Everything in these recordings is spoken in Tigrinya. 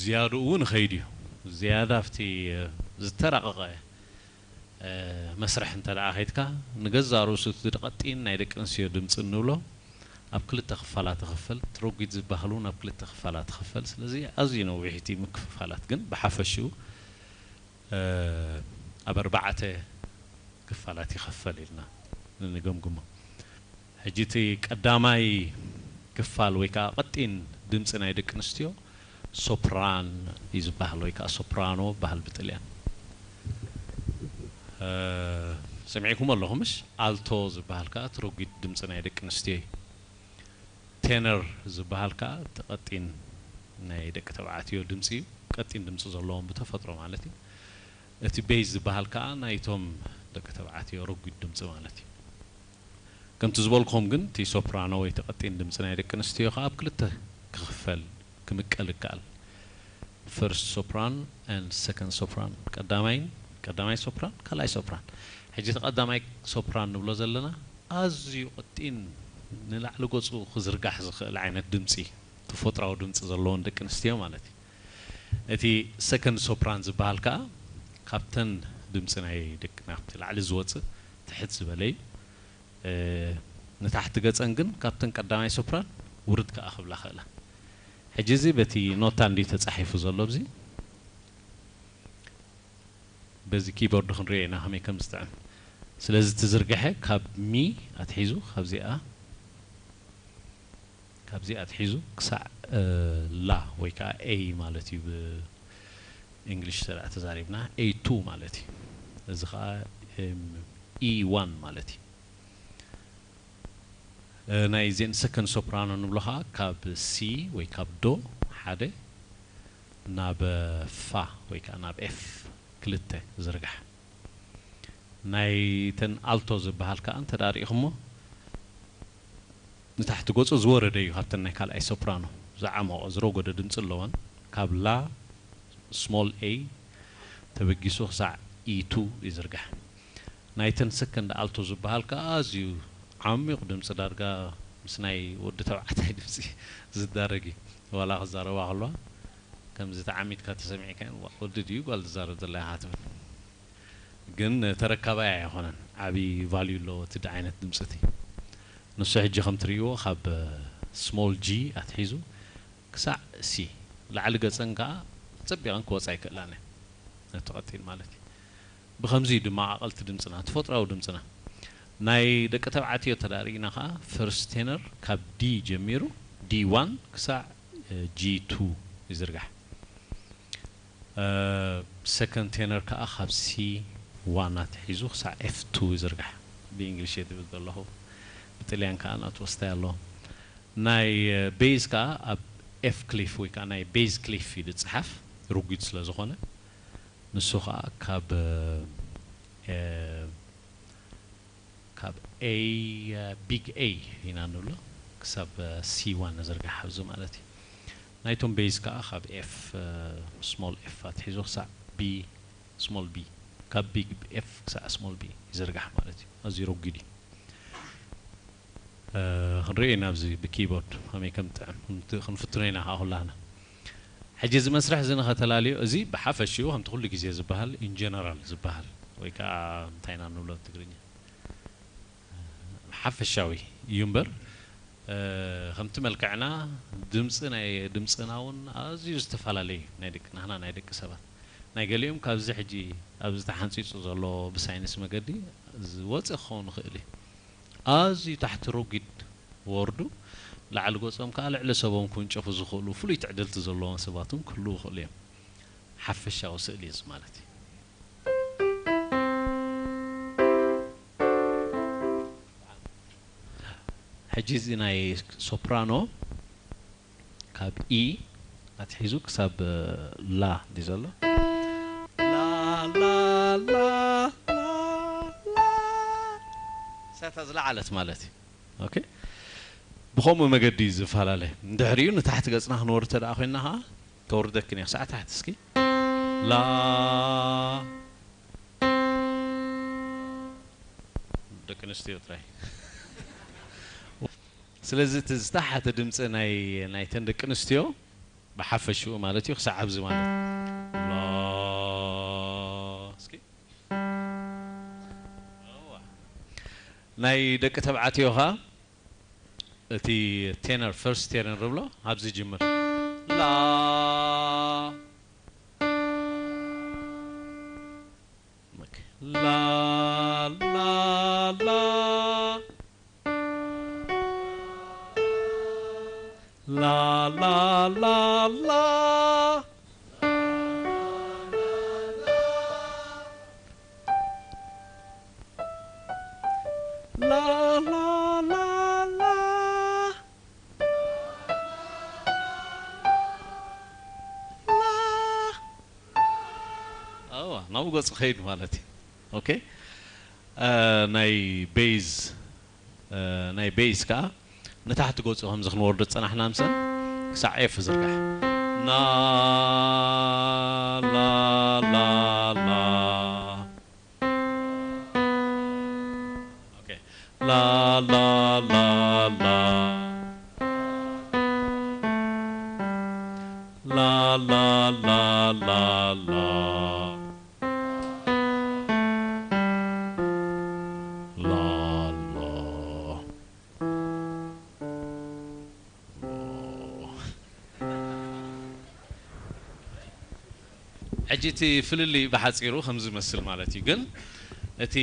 ዝያድኡ እውን ይኸይድ እዩ። ዝያዳ ኣብቲ ዝተራቐቐ መስርሕ እንተ ደኣ ኸይድካ፣ ንገዛእ ርእሱ እቲ ቀጢን ናይ ደቂ ኣንስትዮ ድምፂ እንብሎ ኣብ ክልተ ክፋላት ይኽፈል። ትረጒድ ዝበሃል እውን ኣብ ክልተ ክፋላት ይኽፈል። ስለዚ ኣዝዩ ነዊሕ እቲ ምክፍፋላት፣ ግን ብሓፈሽኡ ኣብ ኣርባዕተ ክፋላት ይኸፈል ኢልና ንገምግሞ። ሕጂ እቲ ቀዳማይ ክፋል ወይ ከዓ ቀጢን ድምፂ ናይ ደቂ ኣንስትዮ ሶፕራን እዩ ዝበሃል፣ ወይ ከዓ ሶፕራኖ በሃል ብጥልያን። ሰሚዕኩም ኣለኹምሽ? ኣልቶ ዝበሃል ከዓ ትረጒድ ድምፂ ናይ ደቂ ኣንስትዮ እዩ። ቴነር ዝበሃል ከዓ እቲ ቀጢን ናይ ደቂ ተባዕትዮ ድምፂ እዩ። ቀጢን ድምፂ ዘለዎም ብተፈጥሮ ማለት እዩ። እቲ ቤዝ ዝበሃል ከዓ ናይቶም ደቂ ተባዕትዮ ረጒድ ድምፂ ማለት እዩ። ከምቲ ዝበልኩም ግን እቲ ሶፕራኖ ወይ እቲ ቀጢን ድምፂ ናይ ደቂ ኣንስትዮ ከዓ ኣብ ክልተ ክኽፈል፣ ክምቀል ይከኣል። ፈርስት ሶፕራን and ሰከንድ ሶፕራን፣ ቀዳማይን ቀዳማይ ሶፕራን፣ ካልኣይ ሶፕራን። ሕጂ እቲ ቀዳማይ ሶፕራን ንብሎ ዘለና ኣዝዩ ቀጢን፣ ንላዕሊ ገፁ ክዝርጋሕ ዝኽእል ዓይነት ድምፂ፣ ተፈጥራዊ ድምፂ ዘለዎን ደቂ ኣንስትዮ ማለት እዩ። እቲ ሰከንድ ሶፕራን ዝበሃል ከዓ ካብተን ድምፂ ናይ ደቂ ናብቲ ላዕሊ ዝወፅእ ትሕት ዝበለ እዩ። ንታሕቲ ገፀን ግን ካብተን ቀዳማይ ሶፕራን ውርድ ከዓ ክብላ ክእላ። ሕጂ እዚ በቲ ኖታ እንዲ ተፃሒፉ ዘሎ ኣብዚ በዚ ኪቦርድ ክንሪኦ ኢና ከመይ ከም ዝጥዕም። ስለዚ እቲ ዝርግሐ ካብ ሚ ኣትሒዙ ካብዚኣ ካብዚኣ ኣትሒዙ ክሳዕ ላ ወይ ከዓ ኤ ማለት እዩ ብእንግሊሽ ተደኣ ተዛሪብና ኤ ቱ ማለት እዩ። እዚ ከዓ ኢ ዋን ማለት እዩ። ናይ ዜን ሰከንድ ሶፕራኖ ንብሎ ከዓ ካብ ሲ ወይ ካብ ዶ ሓደ ናብ ፋ ወይ ከዓ ናብ ኤፍ ክልተ ዝርጋሕ። ናይ ተን ኣልቶ ዝበሃል ከዓ እንተ ደኣ ርኢኹሞ ንታሕቲ ገፁ ዝወረደ እዩ ካብተን ናይ ካልኣይ ሶፕራኖ ዝዓመቖ ዝረጎደ ድምፂ ኣለወን። ካብ ላ ስሞል ኤ ተበጊሱ ክሳዕ ኢ ቱ ይዝርጋሕ። ናይተን ሰከንድ ኣልቶ ዝበሃል ከዓ ኣዝዩ ዓሚቕ ድምፂ ዳርጋ ምስ ናይ ወዲ ተባዕታይ ድምፂ ዝዳረግ እዩ። ዋላ ክዛረባ ከለዋ ከምዚ ተዓሚትካ ተሰሚዕካ ወዲ ድዩ ጓል ዝዛረብ ዘላ ኢኻ ትብል። ግን ተረካባይ ኣይኮነን። ዓብዪ ቫልዩ ኣለዎ እቲ ዓይነት ድምፂ እቲ። ንሱ ሕጂ ከም ትርእይዎ ካብ ስሞል ጂ ኣትሒዙ ክሳዕ ሲ ላዕሊ ገፀን ከዓ ፀቢቐን ክወፃ ይክእላን እየን። ነቲ ቀጢን ማለት እዩ። ብኸምዚ እዩ ድማ ዓቐልቲ ድምፅና፣ ተፈጥራዊ ድምፅና። ናይ ደቂ ተባዕትዮ ተዳሪእና ከዓ ፈርስት ቴነር ካብ ዲ ጀሚሩ ዲ ዋን ክሳዕ ጂ ቱ ይዝርጋሕ። ሰከንድ ቴነር ከዓ ካብ ሲ ዋን ኣትሒዙ ክሳዕ ኤፍ ቱ ይዝርጋሕ። ብእንግሊሽ እየ ዝብል ዘለኹ፣ ብጥልያን ከዓ ናቱ ወስታይ ኣለዎ። ናይ ቤዝ ከዓ ኣብ ኤፍ ክሊፍ ወይ ከዓ ናይ ቤዝ ክሊፍ እዩ ዝፀሓፍ፣ ርጉድ ስለ ዝኾነ። ንሱ ከዓ ካብ ካብ ኤ ቢግ ኤ ኢና ንብሎ ክሳብ ሲ ዋን ንዝርጋሕ ኣብዚ ማለት እዩ። ናይቶም ቤዝ ከዓ ካብ ኤፍ ስሞል ኤፍ ኣትሒዙ ክሳዕ ቢ ስሞል ቢ፣ ካብ ቢግ ኤፍ ክሳዕ ስሞል ቢ ይዝርጋሕ ማለት እዩ። ኣዝዩ ረጒድ እዩ። ክንሪኦ ኢና ኣብዚ ብኪቦርድ ከመይ ከም ጥዕም ክንፍትኖ ኢና ከዓ ኩላህና። ሕጂ እዚ መስርሕ እዚ ንኸተላልዮ፣ እዚ ብሓፈሽኡ ከምቲ ኩሉ ግዜ ዝበሃል፣ ኢን ጀነራል ዝበሃል ወይ ከዓ እንታይ ኢና ንብሎ ብትግርኛ፣ ሓፈሻዊ እዩ እምበር፣ ከምቲ መልክዕና ድምፂ ናይ ድምፅና እውን ኣዝዩ ዝተፈላለየ እዩ። ናይ ደቂ ናህና ናይ ደቂ ሰባት ናይ ገሊኦም ካብዚ ሕጂ ኣብዚ ተሓንፂፁ ዘሎ ብሳይንስ መገዲ ዝወፀ ክኸውን ይኽእል እዩ። ኣዝዩ ታሕቲ ረጒድ ወርዱ ላዕሊ ገፆም ከዓ ልዕሊ ሰቦም ክውንጨፉ ዝኽእሉ ፍሉይ ትዕድልቲ ዘለዎም ሰባት እውን ክህልዉ ይኽእሉ እዮም። ሓፈሻዊ ስእሊ እዚ ማለት እዩ። ሕጂ እዚ ናይ ሶፕራኖ ካብ ኢ ኣትሒዙ ክሳብ ላ እንዲ ዘሎ ላ ላ ላ ላ ላ ሳታ ዝለዓለት ማለት እዩ። ኦኬ፣ ብኸምኡ መገዲ እዩ ዝፈላለ። እንድሕሪኡ ንታሕቲ ገፅና ክንወርድ ተደኣ ኮይንና ከዓ ተወርደክን እያ ክሳዕ ታሕቲ። እስኪ ላ ደቂ ኣንስትዮ ጥራይ። ስለዚ እቲ ዝተሓተ ድምፂ ናይ ናይተን ደቂ ኣንስትዮ ብሓፈሽኡ ማለት እዩ። ክሳዕ ኣብዚ ማለት ላ እስኪ ናይ ደቂ ተባዕትዮ ኸኣ እቲ ቴነር ፈርስት ቴነር ንብሎ ኣብዚ ጅምር ላ ላ ላ ላ ላ ላ ላ ላ ላ ላ ላ ላ ላ ናብኡ ገጹ ከይድ ማለት እዩ። ኦኬ ናይ ቤዝ ናይ ቤዝ ከዓ ንታሕቲ ገጹ ከምዚ ክንወርዶ ዝጸናሕና ምሰን ክሳዕ ኤፍ ዝርጋሕ ና ላ ላ ላ ላ ላ ላ ላ ላ ላ ላ ላ ላ ሕጂ እቲ ፍልልይ ብሓፂሩ ከም ዝመስል ማለት እዩ። ግን እቲ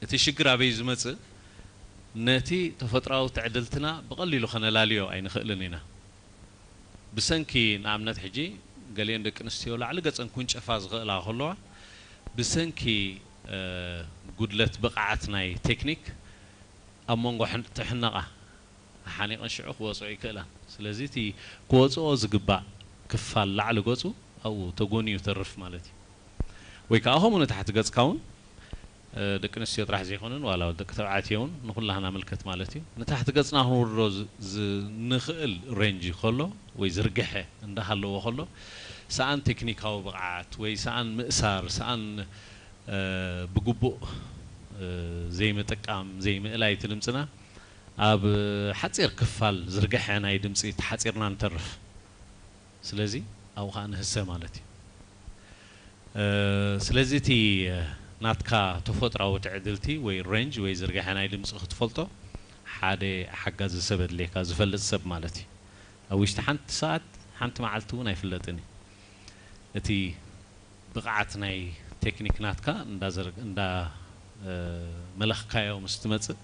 እቲ ሽግር ኣበይ ዝመፅእ ነቲ ተፈጥራዊ ትዕድልትና ብቐሊሉ ከነላልዮ ኣይንኽእልን ኢና። ብሰንኪ ንኣብነት ሕጂ ገሊአን ደቂ ኣንስትዮ ላዕሊ ገፀን ኩንጨፋ ዝኽእላ ከለዋ ብሰንኪ ጉድለት ብቕዓት ናይ ቴክኒክ ኣብ መንጎ ትሕነቓ ሓኒቐን ሽዑ ክወፅኦ ይክእላን። ስለዚ እቲ ክወፅኦ ዝግባእ ክፋል ላዕሊ ገፁ ኣብኡ ተጎንዩ ተርፍ ማለት እዩ። ወይ ከዓ ከምኡ ንታሕቲ ገፅካ እውን ደቂ ኣንስትዮ ጥራሕ ዘይኮነን ዋላ ደቂ ተባዕትዮ እውን ንኩላህና ምልከት ማለት እዩ። ንታሕቲ ገፅና ክንውርዶ ንኽእል ሬንጅ ከሎ ወይ ዝርግሐ እንዳሃለዎ ከሎ ሰኣን ቴክኒካዊ ብቕዓት ወይ ሰኣን ምእሳር ሰኣን ብግቡእ ዘይምጥቃም ዘይምእላይ እቲ ድምፅና ኣብ ሓፂር ክፋል ዝርግሐ ናይ ድምፂ ተሓፂርና ንተርፍ። ስለዚ ኣብኡ ከዓ ንህሰ ማለት እዩ። ስለዚ እቲ ናትካ ተፈጥራዊ ትዕድልቲ ወይ ሬንጅ ወይ ዝርግሐ ናይ ድምፂ ክትፈልጦ ሓደ ሓጋዚ ሰብ ኣድልየካ ዝፈልጥ ሰብ ማለት እዩ። ኣብ ውሽጢ ሓንቲ ሰዓት ሓንቲ መዓልቲ እውን ኣይፍለጥን እዩ። እቲ ብቕዓት ናይ ቴክኒክ ናትካ እንዳ መለኽካዮ ምስ ትመፅእ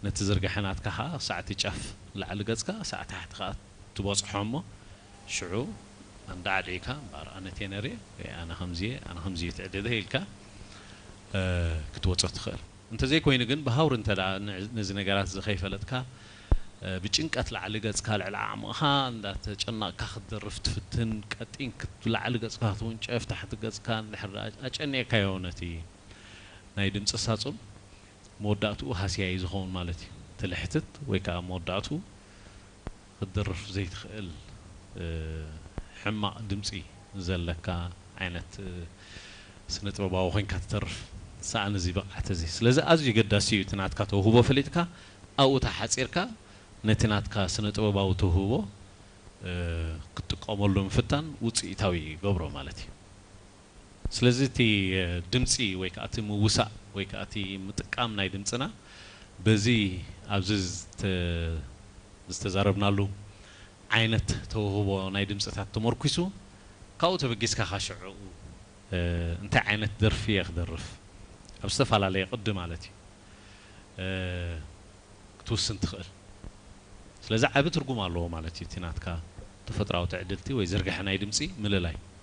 ነቲ ዝርግሐ ናትካ ከዓ ክሳዕ እቲ ጫፍ ላዕሊ ገፅካ ክሳዕ ታሕቲ ከዓ ትበፅሖ እሞ ሽዑ ኣንዳዕዲዕካ እምበኣር ኣነ ቴነር እየ ወይ ኣነ ከምዚ እየ ኣነ ከምዚ እዩ ትዕድልቲ ኢልካ ክትወፆ ትኽእል። እንተዘይኮይኑ ግን ብሃውሪ እንተ ነዚ ነገራት እዚ ከይፈለጥካ ብጭንቀት ላዕሊ ገፅካ ልዕሊ ዓቕምኻ እንዳተጨነቕካ ክትደርፍ ትፍትን ቀጢን ላዕሊ ገፅካ ክትውንጨፍ ታሕቲ ገፅካ እንድሕር ኣጨኒቕካዮ ነቲ ናይ ድምፂ ሳፁን መወዳእትኡ ሃስያ እዩ ዝኸውን ማለት እዩ። ትልሕትት ወይ ከዓ መወዳእትኡ ክትደርፍ ዘይትኽእል ሕማቕ ድምፂ ዘለካ ዓይነት ስነ ጥበባዊ ኮይንካ ትተርፍ ሰኣን እዚ ብቕዓት እዚ። ስለዚ ኣዝዩ ገዳሲ እዩ እቲ ናትካ ተውህቦ ፈሊጥካ ኣብኡ ተሓፂርካ ነቲ ናትካ ስነ ጥበባዊ ተውህቦ ክትጥቀመሉ ምፍታን ውፅኢታዊ ይገብሮ ማለት እዩ። ስለዚ እቲ ድምፂ ወይ ከዓ እቲ ምውሳእ ወይ ከዓ እቲ ምጥቃም ናይ ድምፅና በዚ ኣብዚ ዝተዛረብናሉ ዓይነት ተውህቦ ናይ ድምፅታት ተመርኪሱ ካብኡ ተበጊስካ ካሸዑ እንታይ ዓይነት ደርፊ እየ ክደርፍ ኣብ ዝተፈላለየ ቅዲ ማለት እዩ ክትውስን ትኽእል። ስለዚ ዓቢ ትርጉም ኣለዎ ማለት እዩ እቲ ናትካ ተፈጥራዊ ትዕድልቲ ወይ ዝርግሐ ናይ ድምፂ ምልላይ።